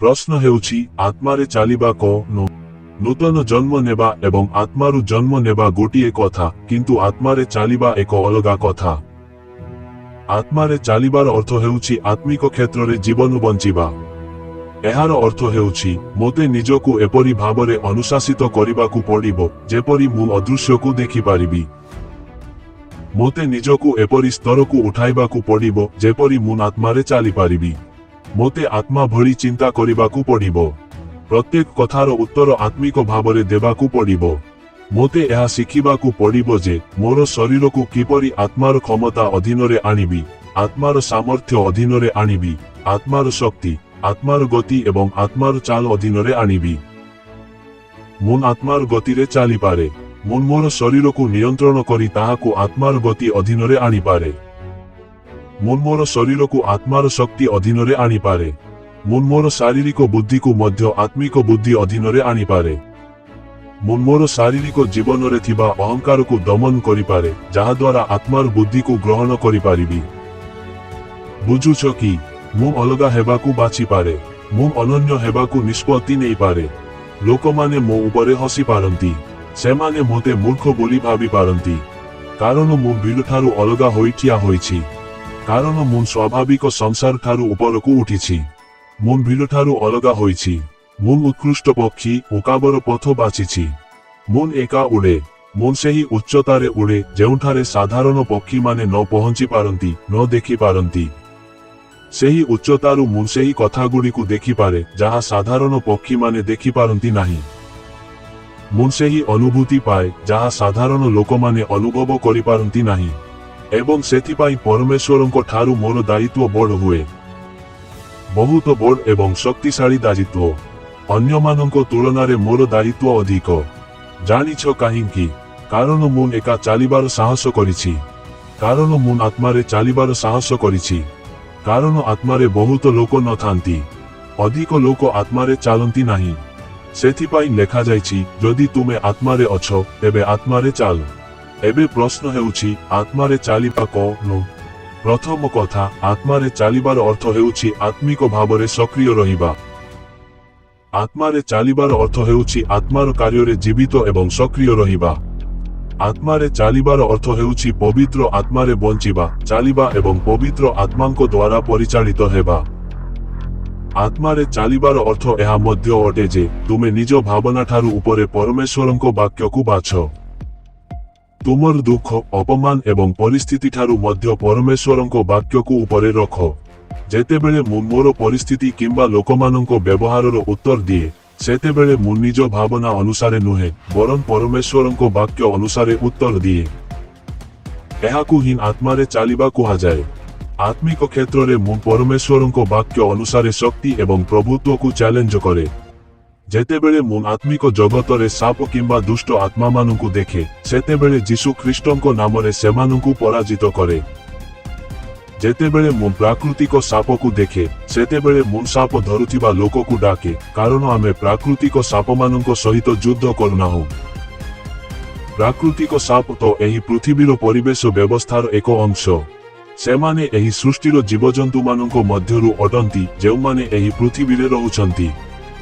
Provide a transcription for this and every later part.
ପ୍ରଶ୍ନ ହେଉଛି, ଆତ୍ମାରେ ଚାଲିବା କଣ? ନୂତନ ଜନ୍ମ ନେବା ଏବଂ ଆତ୍ମାରୁ ଜନ୍ମ ନେବା ଗୋଟିଏ କଥା, କିନ୍ତୁ ଆତ୍ମାରେ ଚାଲିବା ଏକ ଅଲଗା କଥା। ଆତ୍ମାରେ ଚାଲିବାର ଅର୍ଥ ହେଉଛି ଆତ୍ମିକ କ୍ଷେତ୍ରରେ ଜୀବନ ବଞ୍ଚିବା। ଏହାର ଅର୍ଥ ହେଉଛି, ମୋତେ ନିଜକୁ ଏପରି ଭାବରେ ଅନୁଶାସିତ କରିବାକୁ ପଡ଼ିବ, ଯେପରି ମୁଁ ଅଦୃଶ୍ୟକୁ ଦେଖିପାରିବି। ମୋତେ ନିଜକୁ ଏପରି ସ୍ତରକୁ ଉଠାଇବାକୁ ପଡ଼ିବ, ଯେପରି ମୁଁ ଆତ୍ମାରେ ଚାଲିପାରିବି। ମୋତେ ଆତ୍ମା ଭଳି ଚିନ୍ତା କରିବାକୁ ପଡ଼ିବ। ପ୍ରତ୍ୟେକ କଥାର ଉତ୍ତର ଆତ୍ମିକ ଭାବରେ ଦେବାକୁ ପଡ଼ିବ। ମୋତେ ଏହା ଶିଖିବାକୁ ପଡ଼ିବ ଯେ ମୋର ଶରୀରକୁ କିପରି ଆତ୍ମାର କ୍ଷମତା ଅଧୀନରେ ଆଣିବି, ଆତ୍ମାର ସାମର୍ଥ୍ୟ ଅଧୀନରେ ଆଣିବି, ଆତ୍ମାର ଶକ୍ତି, ଆତ୍ମାର ଗତି ଏବଂ ଆତ୍ମାର ଚାଲ ଅଧୀନରେ ଆଣିବି। ମୁଁ ଆତ୍ମାର ଗତିରେ ଚାଲିପାରେ। ମୁଁ ମୋର ଶରୀରକୁ ନିୟନ୍ତ୍ରଣ କରି ତାହାକୁ ଆତ୍ମାର ଗତି ଅଧୀନରେ ଆଣିପାରେ। ମୁଁ ମୋର ଶରୀରକୁ ଆତ୍ମାର ଶକ୍ତି ଅଧୀନରେ ଆଣିପାରେ। ମୁଁ ମୋର ଶାରୀରିକ ବୁଦ୍ଧିକୁ ମଧ୍ୟ ଆତ୍ମିକ ବୁଦ୍ଧି ଅଧୀନରେ ଆଣିପାରେ। ମୁଁ ମୋର ଶାରୀରିକ ଜୀବନରେ ଥିବା ଅହଙ୍କାରକୁ ଦମନ କରିପାରେ, ଯାହାଦ୍ୱାରା ଆତ୍ମାର ବୁଦ୍ଧିକୁ ଗ୍ରହଣ କରିପାରିବି। ବୁଝୁଛ କି? ମୁଁ ଅଲଗା ହେବାକୁ ବାଛିପାରେ। ମୁଁ ଅନନ୍ୟ ହେବାକୁ ନିଷ୍ପତ୍ତି ନେଇପାରେ। ଲୋକମାନେ ମୋ ଉପରେ ହସି ପାରନ୍ତି। ସେମାନେ ମୋତେ ମୂର୍ଖ ବୋଲି ଭାବି ପାରନ୍ତି, କାରଣ ମୁଁ ଭିଡ଼ଠାରୁ ଅଲଗା ହୋଇ ଠିଆ ହୋଇଛି, କାରଣ ମୁଁ ସ୍ୱାଭାବିକ ସଂସାର ଠାରୁ ଉପରକୁ ଉଠିଛି। ମୁଁ ଭିଡ଼ଠାରୁ ଅଲଗା ହୋଇଛି। ମୁଁ ଉତ୍କୃଷ୍ଟ ପକ୍ଷୀ ଉକାବର ପଥ ବାଛିଛି। ମୁଁ ଏକା ଉଡ଼େ। ମୁଁ ସେହି ଉଚ୍ଚତାରେ ଉଡ଼େ, ଯେଉଁଠାରେ ସାଧାରଣ ପକ୍ଷୀମାନେ ନ ପହଞ୍ଚି ପାରନ୍ତି, ନ ଦେଖିପାରନ୍ତି। ସେହି ଉଚ୍ଚତାରୁ ମୁଁ ସେହି କଥାଗୁଡ଼ିକୁ ଦେଖିପାରେ, ଯାହା ସାଧାରଣ ପକ୍ଷୀମାନେ ଦେଖିପାରନ୍ତି ନାହିଁ। ମୁଁ ସେହି ଅନୁଭୂତି ପାଏ, ଯାହା ସାଧାରଣ ଲୋକମାନେ ଅନୁଭବ କରିପାରନ୍ତି ନାହିଁ ଏବଂ ସେଥିପାଇଁ ପରମେଶ୍ୱରଙ୍କ ଠାରୁ ମୋର ଦାୟିତ୍ୱ ବଡ଼ ହୁଏ, ବହୁତ ବଡ଼ ଏବଂ ଶକ୍ତିଶାଳୀ ଦାୟିତ୍ୱ। ଅନ୍ୟମାନଙ୍କ ତୁଳନାରେ ମୋର ଦାୟିତ୍ୱ ଅଧିକ। ଜାଣିଛ କାହିଁକି? କାରଣ ମୁଁ ଏକା ଚାଲିବାର ସାହସ କରିଛି। କାରଣ ମୁଁ ଆତ୍ମାରେ ଚାଲିବାର ସାହସ କରିଛି। କାରଣ ଆତ୍ମାରେ ବହୁତ ଲୋକ ନଥାନ୍ତି। ଅଧିକ ଲୋକ ଆତ୍ମାରେ ଚାଲନ୍ତି ନାହିଁ। ସେଥିପାଇଁ ଲେଖାଯାଇଛି, ଯଦି ତୁମେ ଆତ୍ମାରେ ଅଛ, ତେବେ ଆତ୍ମାରେ ଚାଲ। ଏବେ ପ୍ରଶ୍ନ ହେଉଛି, ଆତ୍ମାରେ ଚାଲିବା କଣ? ପ୍ରଥମ କଥା, ଆତ୍ମାରେ ଚାଲିବାର ଅର୍ଥ ହେଉଛି ଆତ୍ମିକ ଭାବରେ ସକ୍ରିୟ ରହିବା। ଆତ୍ମାରେ ଚାଲିବାର ଅର୍ଥ ହେଉଛି ଆତ୍ମାର କାର୍ଯ୍ୟରେ ଜୀବିତ ଏବଂ ସକ୍ରିୟ ରହିବା। ଆତ୍ମାରେ ଚାଲିବାର ଅର୍ଥ ହେଉଛି ପବିତ୍ର ଆତ୍ମାରେ ବଞ୍ଚିବା, ଚାଲିବା ଏବଂ ପବିତ୍ର ଆତ୍ମାଙ୍କ ଦ୍ୱାରା ପରିଚାଳିତ ହେବା। ଆତ୍ମାରେ ଚାଲିବାର ଅର୍ଥ ଏହା ମଧ୍ୟ ଅଟେ ଯେ ତୁମେ ନିଜ ଭାବନାଠାରୁ ଉପରେ ପରମେଶ୍ୱରଙ୍କ ବାକ୍ୟକୁ ବାଛ। ତୁମର ଦୁଃଖ, ଅପମାନ ଏବଂ ପରିସ୍ଥିତିଠାରୁ ମଧ୍ୟ ପରମେଶ୍ୱରଙ୍କ ବାକ୍ୟକୁ ଉପରେ ରଖ। ଯେତେବେଳେ ମୁଁ ମୋର ପରିସ୍ଥିତି କିମ୍ବା ଲୋକମାନଙ୍କ ବ୍ୟବହାରର ଉତ୍ତର ଦିଏ, ସେତେବେଳେ ମୁଁ ନିଜ ଭାବନା ଅନୁସାରେ ନୁହେଁ, ବରଂ ପରମେଶ୍ୱରଙ୍କ ବାକ୍ୟ ଅନୁସାରେ ଉତ୍ତର ଦିଏ। ଏହାକୁ ହିଁ ଆତ୍ମାରେ ଚାଲିବା କୁହାଯାଏ। ଆତ୍ମିକ କ୍ଷେତ୍ରରେ ମୁଁ ପରମେଶ୍ୱରଙ୍କ ବାକ୍ୟ ଅନୁସାରେ ଶକ୍ତି ଏବଂ ପ୍ରଭୁତ୍ୱକୁ ଚ୍ୟାଲେଞ୍ଜ କରେ। ଯେତେବେଳେ ମୁଁ ଆତ୍ମିକ ଜଗତରେ ସାପ କିମ୍ବା ଦୁଷ୍ଟ ଆତ୍ମାମାନଙ୍କୁ ଦେଖେ, ସେତେବେଳେ ଯୀଶୁ ଖ୍ରୀଷ୍ଟଙ୍କ ନାମରେ ସେମାନଙ୍କୁ ପରାଜିତ କରେ। ଯେତେବେଳେ ମୁଁ ପ୍ରାକୃତିକ ସାପକୁ ଦେଖେ, ସେତେବେଳେ ମୁଁ ସାପ ଧରୁଥିବା ଲୋକକୁ ଡାକେ, କାରଣ ଆମେ ପ୍ରାକୃତିକ ସାପମାନଙ୍କ ସହିତ ଯୁଦ୍ଧ କରୁନାହୁଁ। ପ୍ରାକୃତିକ ସାପ ତ ଏହି ପୃଥିବୀର ପରିବେଶ ବ୍ୟବସ୍ଥାର ଏକ ଅଂଶ। ସେମାନେ ଏହି ସୃଷ୍ଟିର ଜୀବଜନ୍ତୁମାନଙ୍କ ମଧ୍ୟରୁ ଅଟନ୍ତି, ଯେଉଁମାନେ ଏହି ପୃଥିବୀରେ ରହୁଛନ୍ତି।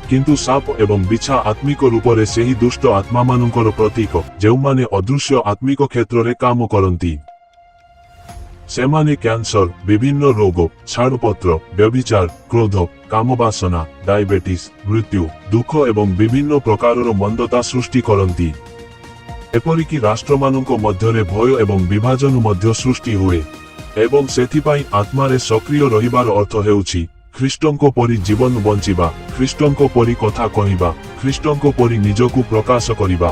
କିନ୍ତୁ ସାପ ଏବଂ ବିଛା ଆତ୍ମିକ ରୂପରେ ସେହି ଦୁଷ୍ଟ ଆତ୍ମାମାନଙ୍କର ପ୍ରତୀକ, ଯେଉଁମାନେ ଅଦୃଶ୍ୟ ଆତ୍ମିକ କ୍ଷେତ୍ରରେ କାମ କରନ୍ତି। ସେମାନେ କ୍ୟାନ୍ସର, ବିଭିନ୍ନ ରୋଗ, ଛାଡ଼ପତ୍ର, ବ୍ୟଭିଚାର, କ୍ରୋଧ, କାମବାସନା, ଡାଇବେଟିସ୍, ମୃତ୍ୟୁ, ଦୁଃଖ ଏବଂ ବିଭିନ୍ନ ପ୍ରକାରର ମନ୍ଦତା ସୃଷ୍ଟି କରନ୍ତି। ଏପରିକି ରାଷ୍ଟ୍ରମାନଙ୍କ ମଧ୍ୟରେ ଭୟ ଏବଂ ବିଭାଜନ ମଧ୍ୟ ସୃଷ୍ଟି ହୁଏ। ଏବଂ ସେଥିପାଇଁ ଆତ୍ମାରେ ସକ୍ରିୟ ରହିବାର ଅର୍ଥ ହେଉଛି ଖ୍ରୀଷ୍ଟଙ୍କ ପରି ଜୀବନ ବଞ୍ଚିବା, ଖ୍ରୀଷ୍ଟଙ୍କ ପରି କଥା କହିବା, ଖ୍ରୀଷ୍ଟଙ୍କ ପରି ନିଜକୁ ପ୍ରକାଶ କରିବା,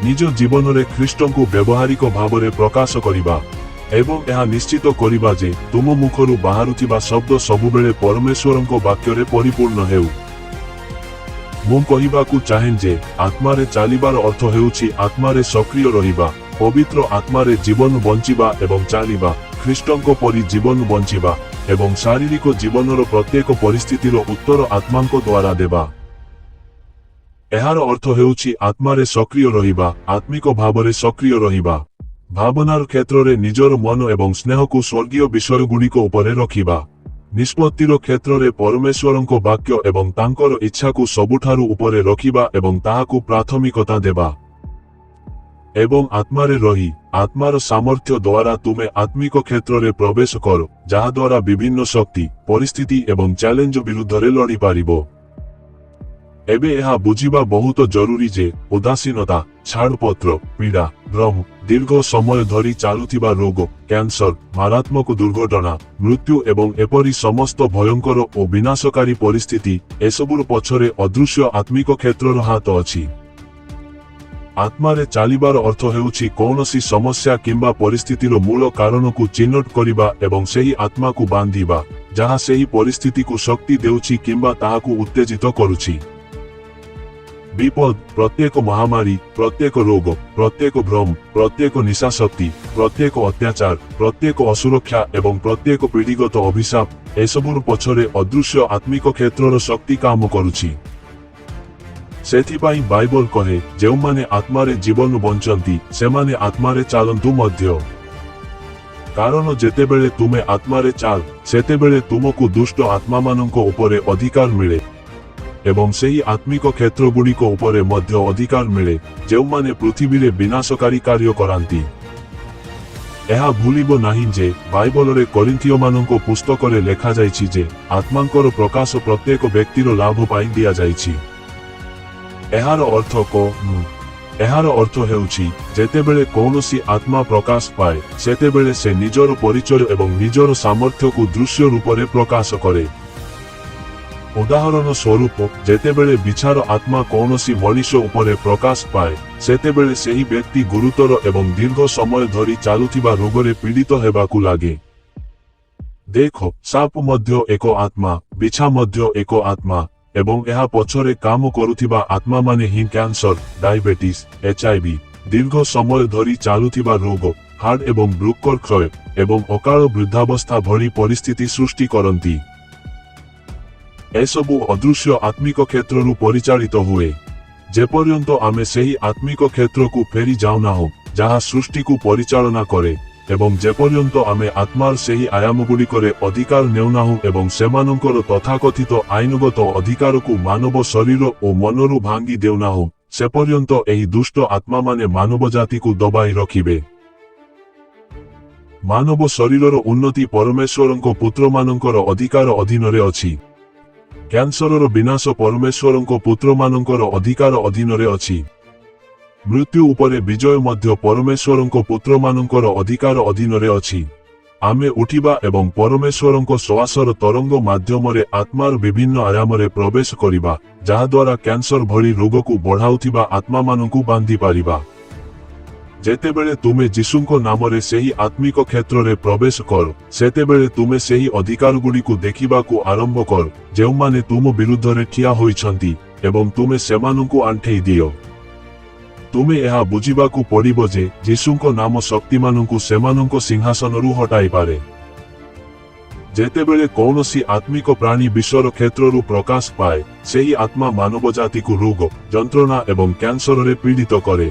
ନିଜ ଜୀବନରେ ଖ୍ରୀଷ୍ଟଙ୍କୁ ବ୍ୟବହାରିକ ଭାବରେ ପ୍ରକାଶ କରିବା ଏବଂ ଏହା ନିଶ୍ଚିତ କରିବା ଯେ ତୁମ ମୁଖରୁ ବାହାରୁଥିବା ଶବ୍ଦ ସବୁବେଳେ ପରମେଶ୍ୱରଙ୍କ ବାକ୍ୟରେ ପରିପୂର୍ଣ୍ଣ ହେଉ। ମୁଁ କହିବାକୁ ଚାହେଁ ଯେ ଆତ୍ମାରେ ଚାଲିବାର ଅର୍ଥ ହେଉଛି ଆତ୍ମାରେ ସକ୍ରିୟ ରହିବା, ପବିତ୍ର ଆତ୍ମାରେ ଜୀବନ ବଞ୍ଚିବା ଏବଂ ଚାଲିବା, ଖ୍ରୀଷ୍ଟଙ୍କ ପରି ଜୀବନ ବଞ୍ଚିବା ଏବଂ ଶାରୀରିକ ଜୀବନର ପ୍ରତ୍ୟେକ ପରିସ୍ଥିତିର ଉତ୍ତର ଆତ୍ମାଙ୍କ ଦ୍ୱାରା ଦେବା। ଏହାର ଅର୍ଥ ହେଉଛି ଆତ୍ମାରେ ସକ୍ରିୟ ରହିବା, ଆତ୍ମିକ ଭାବରେ ସକ୍ରିୟ ରହିବା, ଭାବନାର କ୍ଷେତ୍ରରେ ନିଜର ମନ ଏବଂ ସ୍ନେହକୁ ସ୍ୱର୍ଗୀୟ ବିଷୟଗୁଡ଼ିକ ଉପରେ ରଖିବା। ନିଷ୍ପତ୍ତିର କ୍ଷେତ୍ରରେ ପରମେଶ୍ୱରଙ୍କ ବାକ୍ୟ ଏବଂ ତାଙ୍କର ଇଚ୍ଛାକୁ ସବୁଠାରୁ ଉପରେ ରଖିବା ଏବଂ ତାହାକୁ ପ୍ରାଥମିକତା ଦେବା। ଏବଂ ଆତ୍ମାରେ ରହି ଆତ୍ମାର ସାମର୍ଥ୍ୟ ଦ୍ୱାରା ତୁମେ ଆତ୍ମିକ କ୍ଷେତ୍ରରେ ପ୍ରବେଶ କର, ଯାହାଦ୍ୱାରା ବିଭିନ୍ନ ଶକ୍ତି, ପରିସ୍ଥିତି ଏବଂ ଚ୍ୟାଲେଞ୍ଜ ବିରୁଦ୍ଧରେ ଲଢ଼ିପାରିବ। ଏବେ ଏହା ବୁଝିବା ବହୁତ ଜରୁରୀ ଯେ ଉଦାସୀନତା, ଛାଡ଼ପତ୍ର, ପୀଡ଼ା, ଭ୍ରମ, ଦୀର୍ଘ ସମୟ ଧରି ଚାଲୁଥିବା ରୋଗ, କ୍ୟାନ୍ସର, ମାରାତ୍ମକ ଦୁର୍ଘଟଣା, ମୃତ୍ୟୁ ଏବଂ ଏପରି ସମସ୍ତ ଭୟଙ୍କର ଓ ବିନାଶକାରୀ ପରିସ୍ଥିତି, ଏସବୁର ପଛରେ ଅଦୃଶ୍ୟ ଆତ୍ମିକ କ୍ଷେତ୍ରର ହାତ ଅଛି। ଆତ୍ମାରେ ଚାଲିବାର ଅର୍ଥ ହେଉଛି କୌଣସି ସମସ୍ୟା କିମ୍ବା ପରିସ୍ଥିତିର ମୂଳ କାରଣକୁ ଚିହ୍ନଟ କରିବା ଏବଂ ସେହି ଆତ୍ମାକୁ ବାନ୍ଧିବା, ଯାହା ସେହି ପରିସ୍ଥିତିକୁ ଶକ୍ତି ଦେଉଛି କିମ୍ବା ତାହାକୁ ଉତ୍ତେଜିତ କରୁଛି। ବିପଦ, ପ୍ରତ୍ୟେକ ମହାମାରୀ, ପ୍ରତ୍ୟେକ ରୋଗ, ପ୍ରତ୍ୟେକ ଭ୍ରମ, ପ୍ରତ୍ୟେକ ନିଶାଶକ୍ତି, ପ୍ରତ୍ୟେକ ଅତ୍ୟାଚାର, ପ୍ରତ୍ୟେକ ଅସୁରକ୍ଷା ଏବଂ ପ୍ରତ୍ୟେକ ପିଢ଼ିଗତ ଅଭିଶାପ, ଏସବୁର ପଛରେ ଅଦୃଶ୍ୟ ଆତ୍ମିକ କ୍ଷେତ୍ରର ଶକ୍ତି କାମ କରୁଛି। ସେଥିପାଇଁ ବାଇବଲ କହେ, ଯେଉଁମାନେ ଆତ୍ମାରେ ଜୀବନ ବଞ୍ଚନ୍ତି, ସେମାନେ ଆତ୍ମାରେ ଚାଲନ୍ତୁ ମଧ୍ୟ। କାରଣ ଯେତେବେଳେ ତୁମେ ଆତ୍ମାରେ ଚାଲ, ସେତେବେଳେ ତୁମକୁ ଦୁଷ୍ଟ ଆତ୍ମାମାନଙ୍କ ଉପରେ ଅଧିକାର ମିଳେ ଏବଂ ସେହି ଆତ୍ମିକ କ୍ଷେତ୍ରଗୁଡ଼ିକ ଉପରେ ମଧ୍ୟ ଅଧିକାର ମିଳେ, ଯେଉଁମାନେ ପୃଥିବୀରେ ବିନାଶକାରୀ କାର୍ଯ୍ୟ କରାନ୍ତି। ଏହା ଭୁଲିବ ନାହିଁ ଯେ ବାଇବଲରେ କରିନ୍ଥୀୟମାନଙ୍କ ପୁସ୍ତକରେ ଲେଖାଯାଇଛି ଯେ ଆତ୍ମାଙ୍କର ପ୍ରକାଶ ପ୍ରତ୍ୟେକ ବ୍ୟକ୍ତିର ଲାଭ ପାଇଁ ଦିଆଯାଇଛି। ଏହାର ଅର୍ଥ କଣ? ଏହାର ଅର୍ଥ ହେଉଛି, ଯେତେବେଳେ କୌଣସି ଆତ୍ମା ପ୍ରକାଶ ପାଏ, ସେତେବେଳେ ସେ ନିଜର ପରିଚୟ ଏବଂ ନିଜର ସାମର୍ଥ୍ୟକୁ ଦୃଶ୍ୟ ରୂପରେ ପ୍ରକାଶ କରେ। ଉଦାହରଣ ସ୍ୱରୂପ, ଯେତେବେଳେ ବିଛାର ଆତ୍ମା କୌଣସି ମଣିଷ ଉପରେ ପ୍ରକାଶ ପାଏ, ସେତେବେଳେ ସେହି ବ୍ୟକ୍ତି ଗୁରୁତର ଏବଂ ଦୀର୍ଘ ସମୟ ଧରି ଚାଲୁଥିବା ରୋଗରେ ପୀଡ଼ିତ ହେବାକୁ ଲାଗେ। ଦେଖ, ସାପ ମଧ୍ୟ ଏକ ଆତ୍ମା, ବିଛା ମଧ୍ୟ ଏକ ଆତ୍ମା ଏବଂ ଏହା ପଛରେ କାମ କରୁଥିବା ଆତ୍ମାମାନେ ହିଁ କ୍ୟାନ୍ସର, ଡାଇବେଟିସ୍, ଏଚଆଇଭି, ଦୀର୍ଘ ସମୟ ଧରି ଚାଲୁଥିବା ରୋଗ, ହାର୍ଟ ଏବଂ ବୃକ୍କର କ୍ଷୟ ଏବଂ ଅକାଳ ବୃଦ୍ଧାବସ୍ଥା ଭଳି ପରିସ୍ଥିତି ସୃଷ୍ଟି କରନ୍ତି। ଏସବୁ ଅଦୃଶ୍ୟ ଆତ୍ମିକ କ୍ଷେତ୍ରରୁ ପରିଚାଳିତ ହୁଏ। ଯେପର୍ଯ୍ୟନ୍ତ ଆମେ ସେହି ଆତ୍ମିକ କ୍ଷେତ୍ରକୁ ଫେରି ଯାଉନାହୁଁ, ଯାହା ସୃଷ୍ଟିକୁ ପରିଚାଳନା କରେ, ଏବଂ ଯେପର୍ଯ୍ୟନ୍ତ ଆମେ ଆତ୍ମାର ସେହି ଆୟାମଗୁଡ଼ିକରେ ଅଧିକାର ନେଉନାହୁଁ ଏବଂ ସେମାନଙ୍କର ତଥାକଥିତ ଆଇନଗତ ଅଧିକାରକୁ ମାନବ ଶରୀର ଓ ମନରୁ ଭାଙ୍ଗି ଦେଉନାହୁଁ, ସେପର୍ଯ୍ୟନ୍ତ ଏହି ଦୁଷ୍ଟ ଆତ୍ମାମାନେ ମାନବ ଜାତିକୁ ଦବାଇ ରଖିବେ। ମାନବ ଶରୀରର ଉନ୍ନତି ପରମେଶ୍ୱରଙ୍କ ପୁତ୍ରମାନଙ୍କର ଅଧିକାର ଅଧୀନରେ ଅଛି। କ୍ୟାନ୍ସରର ବିନାଶ ପରମେଶ୍ୱରଙ୍କ ପୁତ୍ରମାନଙ୍କର ଅଧିକାର ଅଧୀନରେ ଅଛି। ମୃତ୍ୟୁ ଉପରେ ବିଜୟ ମଧ୍ୟ ପରମେଶ୍ୱରଙ୍କ ପୁତ୍ରମାନଙ୍କର ଅଧିକାର ଅଧୀନରେ ଅଛି। ଆମେ ଉଠିବା ଏବଂ ପରମେଶ୍ୱରଙ୍କ ଶ୍ୱାସର ତରଙ୍ଗ ମାଧ୍ୟମରେ ଆତ୍ମାର ବିଭିନ୍ନ ଆୟାମରେ ପ୍ରବେଶ କରିବା, ଯାହାଦ୍ୱାରା କ୍ୟାନ୍ସର ଭଳି ରୋଗକୁ ବଢ଼ାଉଥିବା ଆତ୍ମାମାନଙ୍କୁ ବାନ୍ଧି ପାରିବା। ଯେତେବେଳେ ତୁମେ ଯୀଶୁଙ୍କ ନାମରେ ସେହି ଆତ୍ମିକ କ୍ଷେତ୍ରରେ ପ୍ରବେଶ କର, ସେତେବେଳେ ତୁମେ ସେହି ଅଧିକାରଗୁଡ଼ିକୁ ଦେଖିବାକୁ ଆରମ୍ଭ କର, ଯେଉଁମାନେ ତୁମ ବିରୁଦ୍ଧରେ ଠିଆ ହୋଇଛନ୍ତି, ଏବଂ ତୁମେ ସେମାନଙ୍କୁ ଆଣ୍ଠେଇ ଦିଅ। ତୁମେ ଏହା ବୁଝିବାକୁ ପଡ଼ିବ ଯେ ଯୀଶୁଙ୍କ ନାମ ଶକ୍ତିମାନଙ୍କୁ ସେମାନଙ୍କ ସିଂହାସନରୁ ହଟାଇପାରେ। ଯେତେବେଳେ କୌଣସି ଆତ୍ମିକ ପ୍ରାଣୀ ବିଷର କ୍ଷେତ୍ରରୁ ପ୍ରକାଶ ପାଏ, ସେହି ଆତ୍ମା ମାନବ ଜାତିକୁ ରୋଗ, ଯନ୍ତ୍ରଣା ଏବଂ କ୍ୟାନ୍ସରରେ ପୀଡ଼ିତ କରେ।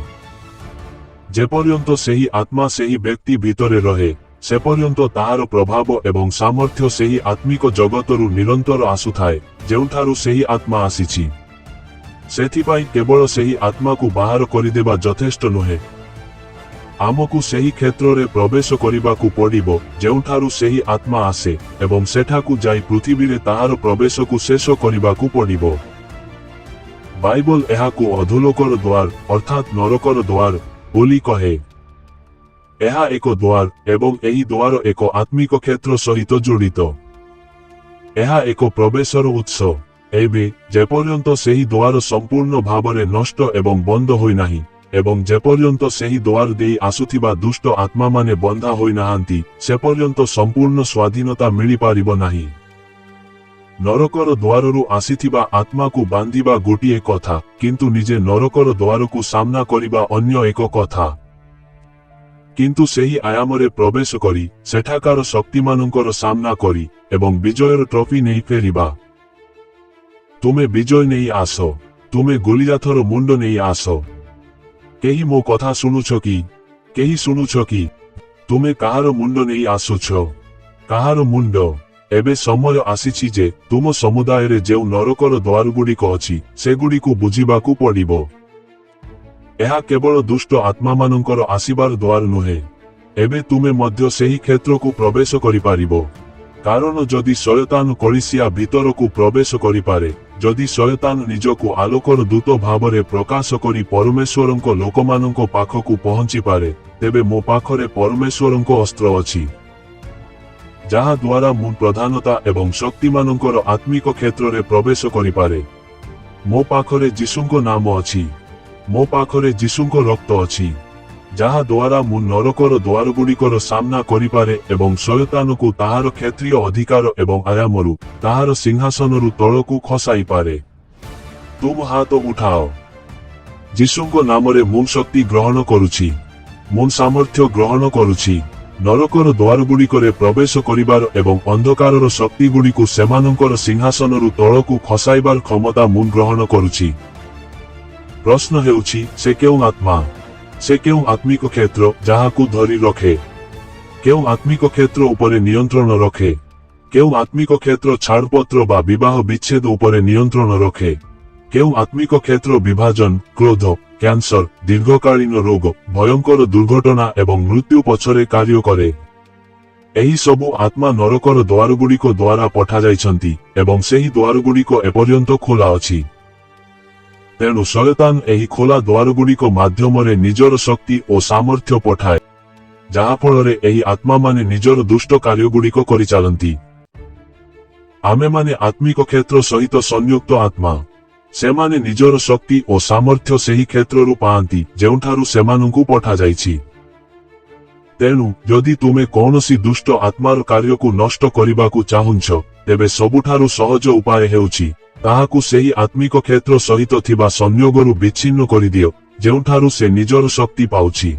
ଯେପର୍ଯ୍ୟନ୍ତ ସେହି ଆତ୍ମା ସେହି ବ୍ୟକ୍ତି ଭିତରେ ରହେ, ସେପର୍ଯ୍ୟନ୍ତ ତାହାର ପ୍ରଭାବ ଏବଂ ସାମର୍ଥ୍ୟ ସେହି ଆତ୍ମିକ ଜଗତରୁ ନିରନ୍ତର ଆସୁଥାଏ, ଯେଉଁଠାରୁ ସେହି ଆତ୍ମା ଆସିଛି। ସେଥିପାଇଁ କେବଳ ସେହି ଆତ୍ମାକୁ ବାହାର କରିଦେବା ଯଥେଷ୍ଟ ନୁହେଁ। ଆମକୁ ସେହି କ୍ଷେତ୍ରରେ ପ୍ରବେଶ କରିବାକୁ ପଡ଼ିବ, ଯେଉଁଠାରୁ ସେହି ଆତ୍ମା ଆସେ, ଏବଂ ସେଠାକୁ ଯାଇ ପୃଥିବୀରେ ତାହାର ପ୍ରବେଶକୁ ଶେଷ କରିବାକୁ ପଡ଼ିବ। ବାଇବଲ ଏହାକୁ ଅଧୋଲୋକର ଦ୍ୱାର, ଅର୍ଥାତ୍ ନରକର ଦ୍ୱାର ବୋଲି କହେ। ଏହା ଏକ ଦ୍ୱାର ଏବଂ ଏହି ଦ୍ୱାର ଏକ ଆତ୍ମିକ କ୍ଷେତ୍ର ସହିତ ଜଡ଼ିତ। ଏହା ଏକ ପ୍ରବେଶର ଉତ୍ସ। ଏବେ ଯେପର୍ଯ୍ୟନ୍ତ ସେହି ଦ୍ୱାର ସମ୍ପୂର୍ଣ୍ଣ ଭାବରେ ନଷ୍ଟ ଏବଂ ବନ୍ଦ ହୋଇନାହିଁ ଏବଂ ଯେପର୍ଯ୍ୟନ୍ତ ସେହି ଦ୍ୱାର ଦେଇ ଆସୁଥିବା ଦୁଷ୍ଟ ଆତ୍ମାମାନେ ବନ୍ଧା ହୋଇନାହାନ୍ତି, ସେପର୍ଯ୍ୟନ୍ତ ସମ୍ପୂର୍ଣ୍ଣ ସ୍ୱାଧୀନତା ମିଳିପାରିବ ନାହିଁ। ନରକର ଦ୍ୱାରରୁ ଆସିଥିବା ଆତ୍ମାକୁ ବାନ୍ଧିବା ଗୋଟିଏ କଥା, କିନ୍ତୁ ନିଜେ ନରକର ଦ୍ୱାରକୁ ସାମ୍ନା କରିବା ଅନ୍ୟ ଏକ କଥା। କିନ୍ତୁ ସେହି ଆୟାମରେ ପ୍ରବେଶ କରି, ସେଠାକାର ଶକ୍ତିମାନଙ୍କର ସାମ୍ନା କରି ଏବଂ ବିଜୟର ଟ୍ରଫି ନେଇ ଫେରିବା। ତୁମେ ବିଜୟ ନେଇ ଆସ। ତୁମେ ଗୋଲିଆଥର ମୁଣ୍ଡ ନେଇ ଆସ। କେହି ମୋ କଥା ଶୁଣୁଛ କି? କେହି ଶୁଣୁଛ କି? ତୁମେ କାହାର ମୁଣ୍ଡ ନେଇ ଆସୁଛ? କାହାର ମୁଣ୍ଡ? ଏବେ ସମୟ ଆସିଛି ଯେ ତୁମ ସମୁଦାୟରେ ଯେଉଁ ନରକର ଦ୍ୱାରଗୁଡ଼ିକ ଅଛି, ସେଗୁଡ଼ିକୁ ବୁଝିବାକୁ ପଡ଼ିବ। ଏହା କେବଳ ଦୁଷ୍ଟ ଆତ୍ମାମାନଙ୍କର ଆସିବାର ଦ୍ୱାର ନୁହେଁ। ଏବେ ତୁମେ ମଧ୍ୟ ସେହି କ୍ଷେତ୍ରକୁ ପ୍ରବେଶ କରିପାରିବ। କାରଣ ଯଦି ଶୟତାନ କଳିସିଆ ଭିତରକୁ ପ୍ରବେଶ କରିପାରେ, ଯଦି ଶୟତାନ ନିଜକୁ ଆଲୋକର ଦୂତ ଭାବରେ ପ୍ରକାଶ କରି ପରମେଶ୍ୱରଙ୍କ ଲୋକମାନଙ୍କ ପାଖକୁ ପହଞ୍ଚିପାରେ, ତେବେ ମୋ ପାଖରେ ପରମେଶ୍ୱରଙ୍କ ଅସ୍ତ୍ର ଅଛି, ଯାହା ଦ୍ୱାରା ମୁଁ ପ୍ରଧାନତା ଏବଂ ଶକ୍ତିମାନଙ୍କର ଆତ୍ମିକ କ୍ଷେତ୍ରରେ ପ୍ରବେଶ କରିପାରେ। ମୋ ପାଖରେ ଯୀଶୁଙ୍କ ନାମ ଅଛି। ମୋ ପାଖରେ ଯୀଶୁଙ୍କ ରକ୍ତ ଅଛି, ଯାହା ଦ୍ୱାରା ମୁଁ ନରକର ଦ୍ୱାରଗୁଡ଼ିକର ସାମ୍ନା କରିପାରେ ଏବଂ ଶୟତାନକୁ ତାହାର କ୍ଷେତ୍ରୀୟ ଅଧିକାର ଏବଂ ଆୟାମରୁ, ତାହାର ସିଂହାସନରୁ ତଳକୁ ଖସାଇପାରେ। ତୁମ ହାତ ଉଠାଅ। ଯୀଶୁଙ୍କ ନାମରେ ମୁଁ ଶକ୍ତି ଗ୍ରହଣ କରୁଛି। ମୁଁ ସାମର୍ଥ୍ୟ ଗ୍ରହଣ କରୁଛି ନରକର ଦ୍ୱାରଗୁଡ଼ିକରେ ପ୍ରବେଶ କରିବାର ଏବଂ ଅନ୍ଧକାରର ଶକ୍ତିଗୁଡ଼ିକୁ ସେମାନଙ୍କର ସିଂହାସନରୁ ତଳକୁ ଖସାଇବାର କ୍ଷମତା ମୁଁ ଗ୍ରହଣ କରୁଛି। ପ୍ରଶ୍ନ ହେଉଛି, ସେ କେଉଁ ଆତ୍ମା? ସେ କେଉଁ ଆତ୍ମିକ କ୍ଷେତ୍ର ଯାହାକୁ ଧରି ରଖେ? କେଉଁ ଆତ୍ମିକ କ୍ଷେତ୍ର ଉପରେ ନିୟନ୍ତ୍ରଣ ରଖେ? କେଉଁ ଆତ୍ମିକ କ୍ଷେତ୍ର ଛାଡ଼ପତ୍ର ବା ବିବାହ ବିଚ୍ଛେଦ ଉପରେ ନିୟନ୍ତ୍ରଣ ରଖେ? କେଉଁ ଆତ୍ମିକ କ୍ଷେତ୍ର ବିଭାଜନ, କ୍ରୋଧ, କ୍ୟାନ୍ସର, ଦୀର୍ଘକାଳୀନ ରୋଗ, ଭୟଙ୍କର ଦୁର୍ଘଟଣା ଏବଂ ମୃତ୍ୟୁ ପଛରେ କାର୍ଯ୍ୟ କରେ? ଏହି ସବୁ ଆତ୍ମା ନରକର ଦ୍ୱାରଗୁଡ଼ିକ ଦ୍ୱାରା ପଠାଯାଇଛନ୍ତି ଏବଂ ସେହି ଦ୍ୱାରଗୁଡ଼ିକ ଏପର୍ଯ୍ୟନ୍ତ ଖୋଲା ଅଛି। ତେଣୁ ଶୟତାନ ଏହି ଖୋଲା ଦ୍ୱାରଗୁଡ଼ିକ ମାଧ୍ୟମରେ ନିଜର ଶକ୍ତି ଓ ସାମର୍ଥ୍ୟ ପଠାଏ, ଯାହାଫଳରେ ଏହି ଆତ୍ମାମାନେ ନିଜର ଦୁଷ୍ଟ କାର୍ଯ୍ୟଗୁଡ଼ିକ କରିଚାଲନ୍ତି। ଆମେମାନେ ଆତ୍ମିକ କ୍ଷେତ୍ର ସହିତ ସଂଯୁକ୍ତ ଆତ୍ମା। ସେମାନେ ନିଜର ଶକ୍ତି ଓ ସାମର୍ଥ୍ୟ ସେହି କ୍ଷେତ୍ରରୁ ପାଆନ୍ତି, ଯେଉଁଠାରୁ ସେମାନଙ୍କୁ ପଠାଯାଇଛି। ତେଣୁ ଯଦି ତୁମେ କୌଣସି ଦୁଷ୍ଟ ଆତ୍ମାର କାର୍ଯ୍ୟକୁ ନଷ୍ଟ କରିବାକୁ ଚାହୁଁଛ, ତେବେ ସବୁଠାରୁ ସହଜ ଉପାୟ ହେଉଛି ତାହାକୁ ସେହି ଆତ୍ମିକ କ୍ଷେତ୍ର ସହିତ ଥିବା ସଂଯୋଗରୁ ବିଚ୍ଛିନ୍ନ କରିଦିଅ, ଯେଉଁଠାରୁ ସେ ନିଜର ଶକ୍ତି ପାଉଛି।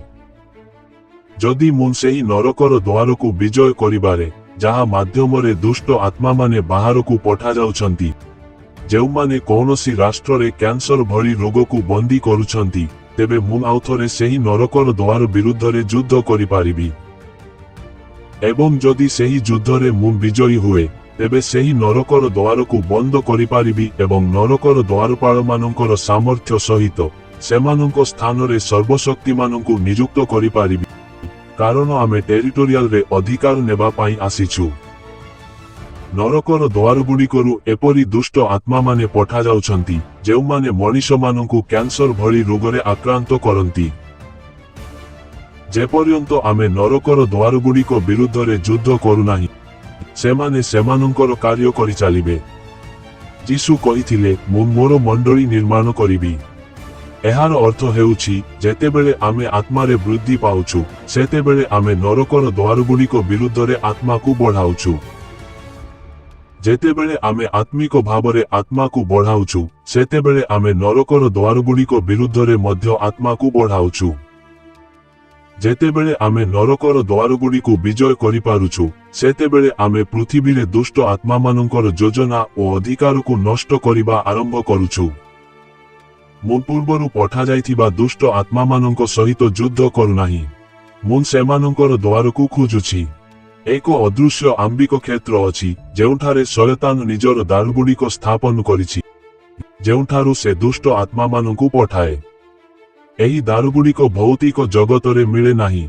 ଯଦି ମୁଁ ସେହି ନରକର ଦ୍ୱାରକୁ ବିଜୟ କରିପାରେ, ଯାହା ମାଧ୍ୟମରେ ଦୁଷ୍ଟ ଆତ୍ମାମାନେ ବାହାରକୁ ପଠାଯାଉଛନ୍ତି, ଯେଉଁମାନେ କୌଣସି ରାଷ୍ଟ୍ରରେ କ୍ୟାନ୍ସର ଭଳି ରୋଗକୁ ବନ୍ଦୀ କରୁଛନ୍ତି, ତେବେ ମୁଁ ଆଉଥରେ ସେହି ନରକର ଦ୍ୱାର ବିରୁଦ୍ଧରେ ଯୁଦ୍ଧ କରିପାରିବି। ଏବଂ ଯଦି ସେହି ଯୁଦ୍ଧରେ ମୁଁ ବିଜୟୀ ହୁଏ, ତେବେ ସେହି ନରକର ଦ୍ୱାରକୁ ବନ୍ଦ କରିପାରିବି ଏବଂ ନରକର ଦ୍ୱାରପାଳମାନଙ୍କର ସାମର୍ଥ୍ୟ ସହିତ ସେମାନଙ୍କ ସ୍ଥାନରେ ସର୍ବଶକ୍ତିମାନଙ୍କୁ ନିଯୁକ୍ତ କରିପାରିବି, କାରଣ ଆମେ ଟେରିଟୋରିଆଲରେ ଅଧିକାର ନେବା ପାଇଁ ଆସିଛୁ। ନରକର ଦ୍ୱାରଗୁଡ଼ିକରୁ ଏପରି ଦୁଷ୍ଟ ଆତ୍ମାମାନେ ପଠାଯାଉଛନ୍ତି, ଯେଉଁମାନେ ମଣିଷମାନଙ୍କୁ କ୍ୟାନ୍ସର ଭଳି ରୋଗରେ ଆକ୍ରାନ୍ତ କରନ୍ତି। ଯେପର୍ଯ୍ୟନ୍ତ ଆମେ ନରକର ଦ୍ୱାରଗୁଡ଼ିକ ବିରୁଦ୍ଧରେ ଯୁଦ୍ଧ କରୁନାହିଁ, ସେମାନେ ସେମାନଙ୍କର କାର୍ଯ୍ୟ କରିଚାଲିବେ। ଯୀଶୁ କହିଥିଲେ, "ମୁଁ ମୋର ମଣ୍ଡଳୀ ନିର୍ମାଣ କରିବି।" ଏହାର ଅର୍ଥ ହେଉଛି, ଯେତେବେଳେ ଆମେ ଆତ୍ମାରେ ବୃଦ୍ଧି ପାଉଛୁ, ସେତେବେଳେ ଆମେ ନରକର ଦ୍ୱାରଗୁଡ଼ିକ ବିରୁଦ୍ଧରେ ଆତ୍ମାକୁ ବଢ଼ାଉଛୁ। ଯେତେବେଳେ ଆମେ ଆତ୍ମିକ ଭାବରେ ଆତ୍ମାକୁ ବଢ଼ାଉଛୁ, ସେତେବେଳେ ଆମେ ନରକର ଦ୍ୱାରଗୁଡ଼ିକ ବିରୁଦ୍ଧରେ ମଧ୍ୟ ଆତ୍ମାକୁ ବଢ଼ାଉଛୁ। ଯେତେବେଳେ ଆମେ ନରକର ଦ୍ୱାରଗୁଡ଼ିକୁ ବିଜୟ କରିପାରୁଛୁ, ସେତେବେଳେ ଆମେ ପୃଥିବୀରେ ଦୁଷ୍ଟ ଆତ୍ମାମାନଙ୍କର ଯୋଜନା ଓ ଅଧିକାରକୁ ନଷ୍ଟ କରିବା ଆରମ୍ଭ କରୁଛୁ। ମୁଁ ପୂର୍ବରୁ ପଠାଯାଇଥିବା ଦୁଷ୍ଟ ଆତ୍ମାମାନଙ୍କ ସହିତ ଯୁଦ୍ଧ କରୁନାହିଁ। ମୁଁ ସେମାନଙ୍କର ଦ୍ୱାରକୁ ଖୋଜୁଛି। ଏକ ଅଦୃଶ୍ୟ ଆମ୍ବିକ କ୍ଷେତ୍ର ଅଛି, ଯେଉଁଠାରେ ଶୟତାନ ନିଜର ଦ୍ୱାରଗୁଡ଼ିକ ସ୍ଥାପନ କରିଛି, ଯେଉଁଠାରୁ ସେ ଦୁଷ୍ଟ ଆତ୍ମାମାନଙ୍କୁ ପଠାଏ। ଏହି ଦ୍ୱାରଗୁଡ଼ିକ ଭୌତିକ ଜଗତରେ ମିଳେ ନାହିଁ।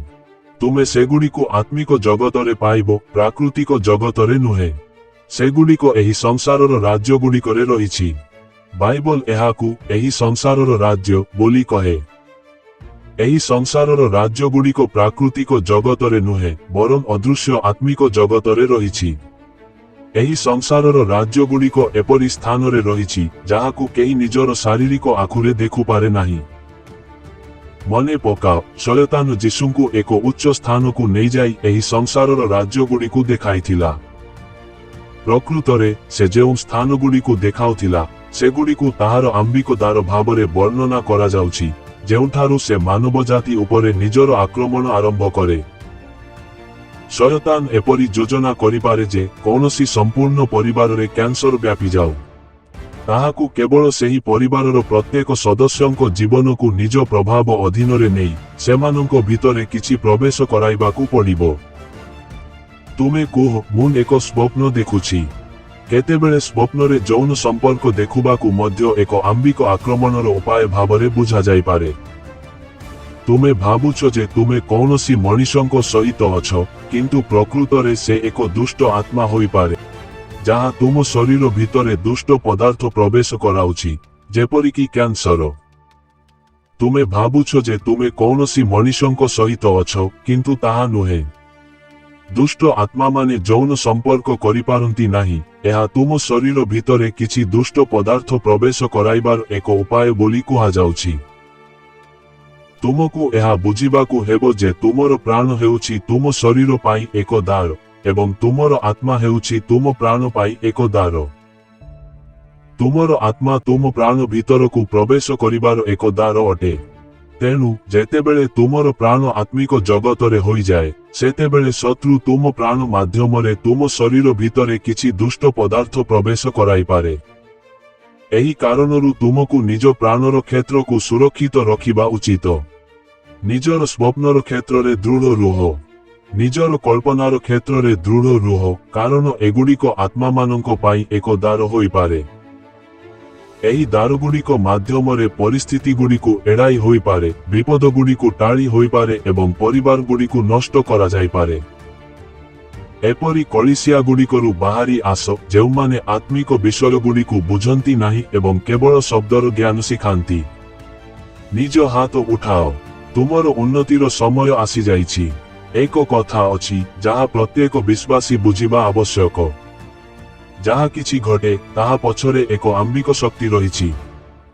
ତୁମେ ସେଗୁଡ଼ିକୁ ଆତ୍ମିକ ଜଗତରେ ପାଇବ, ପ୍ରାକୃତିକ ଜଗତରେ ନୁହେଁ। ସେଗୁଡ଼ିକ ଏହି ସଂସାରର ରାଜ୍ୟଗୁଡ଼ିକରେ ରହିଛି। ବାଇବଲ ଏହାକୁ ଏହି ସଂସାରର ରାଜ୍ୟ ବୋଲି କହେ। ଏହି ସଂସାରର ରାଜ୍ୟଗୁଡ଼ିକ ପ୍ରାକୃତିକ ଜଗତରେ ନୁହେଁ, ବରଂ ଅଦୃଶ୍ୟ ଆତ୍ମିକ ଜଗତରେ ରହିଛି। ଏହି ସଂସାରର ରାଜ୍ୟଗୁଡ଼ିକ ଏପରି ସ୍ଥାନରେ ରହିଛି, ଯାହାକୁ କେହି ନିଜର ଶାରୀରିକ ଆଖିରେ ଦେଖୁପାରେ ନାହିଁ। ମନେ ପକାଅ, ଶୟତାନ ଯୀଶୁଙ୍କୁ ଏକ ଉଚ୍ଚ ସ୍ଥାନକୁ ନେଇଯାଇ ଏହି ସଂସାରର ରାଜ୍ୟଗୁଡ଼ିକୁ ଦେଖାଇଥିଲା। ପ୍ରକୃତରେ ସେ ଯେଉଁ ସ୍ଥାନଗୁଡ଼ିକୁ ଦେଖାଉଥିଲା, ସେଗୁଡ଼ିକୁ ତାହାର ଆମ୍ବିକ ଦ୍ୱାର ଭାବରେ ବର୍ଣ୍ଣନା କରାଯାଉଛି, ଯେଉଁଠାରୁ ସେ ମାନବ ଜାତି ଉପରେ ନିଜର ଆକ୍ରମଣ ଆରମ୍ଭ କରେ। ଶୟତାନ ଏପରି ଯୋଜନା କରିପାରେ ଯେ କୌଣସି ସମ୍ପୂର୍ଣ୍ଣ ପରିବାରରେ କ୍ୟାନ୍ସର ବ୍ୟାପିଯାଉ। ତାହାକୁ କେବଳ ସେହି ପରିବାରର ପ୍ରତ୍ୟେକ ସଦସ୍ୟଙ୍କ ଜୀବନକୁ ନିଜ ପ୍ରଭାବ ଅଧୀନରେ ନେଇ ସେମାନଙ୍କ ଭିତରେ କିଛି ପ୍ରବେଶ କରାଇବାକୁ ପଡ଼ିବ। ତୁମେ କୁହ, ମୁଁ ଏକ ସ୍ୱପ୍ନ ଦେଖୁଛି। କେତେବେଳେ ସ୍ୱପ୍ନରେ ଯୌନ ସମ୍ପର୍କ ଦେଖୁବାକୁ ମଧ୍ୟ ଏକ ଆମ୍ବିକ ଆକ୍ରମଣର ଉପାୟ ଭାବରେ ବୁଝାଯାଇପାରେ। ତୁମେ ଭାବୁଛ ଯେ ତୁମେ କୌଣସି ମଣିଷଙ୍କ ସହିତ ଅଛ, କିନ୍ତୁ ପ୍ରକୃତରେ ସେ ଏକ ଦୁଷ୍ଟ ଆତ୍ମା ହୋଇପାରେ, ଯାହା ତୁମ ଶରୀର ଭିତରେ ଦୁଷ୍ଟ ପଦାର୍ଥ ପ୍ରବେଶ କରାଉଛି, ଯେପରିକି କ୍ୟାନ୍ସର। ତୁମେ ଭାବୁଛ ଯେ ତୁମେ କୌଣସି ମଣିଷଙ୍କ ସହିତ ଅଛ, କିନ୍ତୁ ତାହା ନୁହେଁ। ଦୁଷ୍ଟ ଆତ୍ମାମାନେ ଯୌନ ସମ୍ପର୍କ କରିପାରନ୍ତି ନାହିଁ। ଏହା ତୁମ ଶରୀର ଭିତରେ କିଛି ଦୁଷ୍ଟ ପଦାର୍ଥ ପ୍ରବେଶ କରାଇବାର ଏକ ଉପାୟ ବୋଲି କୁହାଯାଉଛି। ତୁମକୁ ଏହା ବୁଝିବାକୁ ହେବ ଯେ ତୁମର ପ୍ରାଣ ହେଉଛି ତୁମ ଶରୀର ପାଇଁ ଏକ ଦ୍ୱାର ଏବଂ ତୁମର ଆତ୍ମା ହେଉଛି ତୁମ ପ୍ରାଣ ପାଇଁ ଏକ ଦ୍ୱାର। ତୁମର ଆତ୍ମା ତୁମ ପ୍ରାଣ ଭିତରକୁ ପ୍ରବେଶ କରିବାର ଏକ ଦ୍ୱାର ଅଟେ। ତେଣୁ ଯେତେବେଳେ ତୁମର ପ୍ରାଣ ଆତ୍ମିକ ଜଗତରେ ହୋଇଯାଏ, ସେତେବେଳେ ଶତ୍ରୁ ତୁମ ପ୍ରାଣ ମାଧ୍ୟମରେ ତୁମ ଶରୀର ଭିତରେ କିଛି ଦୁଷ୍ଟ ପଦାର୍ଥ ପ୍ରବେଶ କରାଇପାରେ। ଏହି କାରଣରୁ ତୁମକୁ ନିଜ ପ୍ରାଣର କ୍ଷେତ୍ରକୁ ସୁରକ୍ଷିତ ରଖିବା ଉଚିତ। ନିଜର ସ୍ୱପ୍ନର କ୍ଷେତ୍ରରେ ଦୃଢ଼ ରୁହ। ନିଜର କଳ୍ପନାର କ୍ଷେତ୍ରରେ ଦୃଢ଼ ରୁହ, କାରଣ ଏଗୁଡ଼ିକ ଆତ୍ମାମାନଙ୍କ ପାଇଁ ଏକ ଦ୍ୱାର ହୋଇପାରେ। ଏହି ଦ୍ୱାରଗୁଡ଼ିକ ମାଧ୍ୟମରେ ପରିସ୍ଥିତିଗୁଡ଼ିକୁ ଏଡ଼ାଇ ହୋଇପାରେ, ବିପଦଗୁଡ଼ିକୁ ଟାଳି ହୋଇପାରେ ଏବଂ ପରିବାରଗୁଡ଼ିକୁ ନଷ୍ଟ କରାଯାଇପାରେ। ଏପରି କଳିସିଆଗୁଡ଼ିକରୁ ବାହାରି ଆସ, ଯେଉଁମାନେ ଆତ୍ମିକ ବିଷୟଗୁଡ଼ିକୁ ବୁଝନ୍ତି ନାହିଁ ଏବଂ କେବଳ ଶବ୍ଦର ଜ୍ଞାନ ଶିଖାନ୍ତି। ନିଜ ହାତ ଉଠାଅ। ତୁମର ଉନ୍ନତିର ସମୟ ଆସିଯାଇଛି। ଏକ କଥା ଅଛି, ଯାହା ପ୍ରତ୍ୟେକ ବିଶ୍ୱାସୀ ବୁଝିବା ଆବଶ୍ୟକ। ଯାହା କିଛି ଘଟେ, ତାହା ପଛରେ ଏକ ଆମ୍ବିକ ଶକ୍ତି ରହିଛି।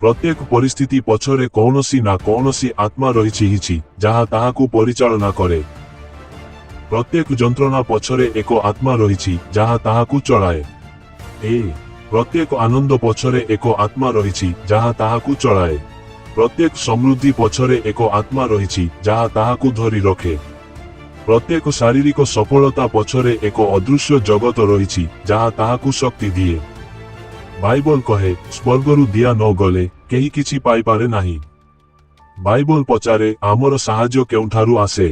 ପ୍ରତ୍ୟେକ ପରିସ୍ଥିତି ପଛରେ କୌଣସି ନା କୌଣସି ଆତ୍ମା ରହିଛି ହିଛି, ଯାହା ତାହାକୁ ପରିଚାଳନା କରେ। ପ୍ରତ୍ୟେକ ଯନ୍ତ୍ରଣା ପଛରେ ଏକ ଆତ୍ମା ରହିଛି, ଯାହା ତାହାକୁ ଚଳାଏ। ପ୍ରତ୍ୟେକ ଆନନ୍ଦ ପଛରେ ଏକ ଆତ୍ମା ରହିଛି, ଯାହା ତାହାକୁ ଚଳାଏ। ପ୍ରତ୍ୟେକ ସମୃଦ୍ଧି ପଛରେ ଏକ ଆତ୍ମା ରହିଛି, ଯାହା ତାହାକୁ ଧରି ରଖେ। ପ୍ରତ୍ୟେକ ଶାରୀରିକ ସଫଳତା ପଛରେ ଏକ ଅଦୃଶ୍ୟ ଜଗତ ରହିଛି, ଯାହା ତାହାକୁ ଶକ୍ତି ଦିଏ। ବାଇବଲ କହେ, ସ୍ୱର୍ଗରୁ ଦିଆ ନ ଗଲେ କେହି କିଛି ପାଇପାରେ ନାହିଁ। ବାଇବଲ ପଚାରେ, ଆମର ସାହାଯ୍ୟ କେଉଁଠାରୁ ଆସେ?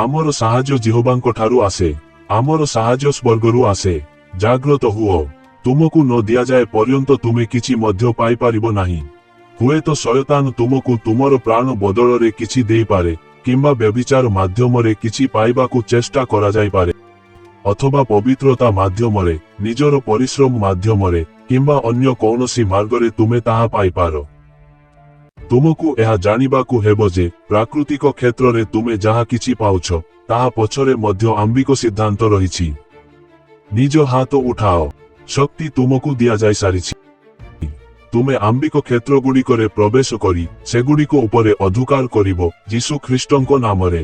ଆମର ସାହାଯ୍ୟ ଜିହୋବାଙ୍କ ଠାରୁ ଆସେ। ଆମର ସାହାଯ୍ୟ ସ୍ୱର୍ଗରୁ ଆସେ। ଜାଗ୍ରତ ହୁଅ। ତୁମକୁ ନ ଦିଆଯାଏ ପର୍ଯ୍ୟନ୍ତ ତୁମେ କିଛି ମଧ୍ୟ ପାଇପାରିବ ନାହିଁ। ହୁଏତ ଶୟତାନ ତୁମକୁ ତୁମର ପ୍ରାଣ ବଦଳରେ କିଛି ଦେଇପାରେ, କିମ୍ବା ବ୍ୟଭିଚାର ମାଧ୍ୟମରେ କିଛି ପାଇବାକୁ ଚେଷ୍ଟା କରାଯାଇପାରେ, ଅଥବା ପବିତ୍ରତା ମାଧ୍ୟମରେ, ନିଜର ପରିଶ୍ରମ ମାଧ୍ୟମରେ, କିମ୍ବା ଅନ୍ୟ କୌଣସି ମାର୍ଗରେ ତୁମେ ତାହା ପାଇପାର। ତୁମକୁ ଏହା ଜାଣିବାକୁ ହେବ ଯେ ପ୍ରାକୃତିକ କ୍ଷେତ୍ରରେ ତୁମେ ଯାହା କିଛି ପାଉଛ, ତାହା ପଛରେ ମଧ୍ୟ ଆମ୍ବିକ ସିଦ୍ଧାନ୍ତ ରହିଛି। ନିଜ ହାତ ଉଠାଅ। ଶକ୍ତି ତୁମକୁ ଦିଆଯାଇ ସାରିଛି। ତୁମେ ଆମ୍ବିକ କ୍ଷେତ୍ରଗୁଡ଼ିକରେ ପ୍ରବେଶ କରି ସେଗୁଡ଼ିକ ଉପରେ ଅଧିକାର କରିବ, ଯୀଶୁ ଖ୍ରୀଷ୍ଟଙ୍କ ନାମରେ।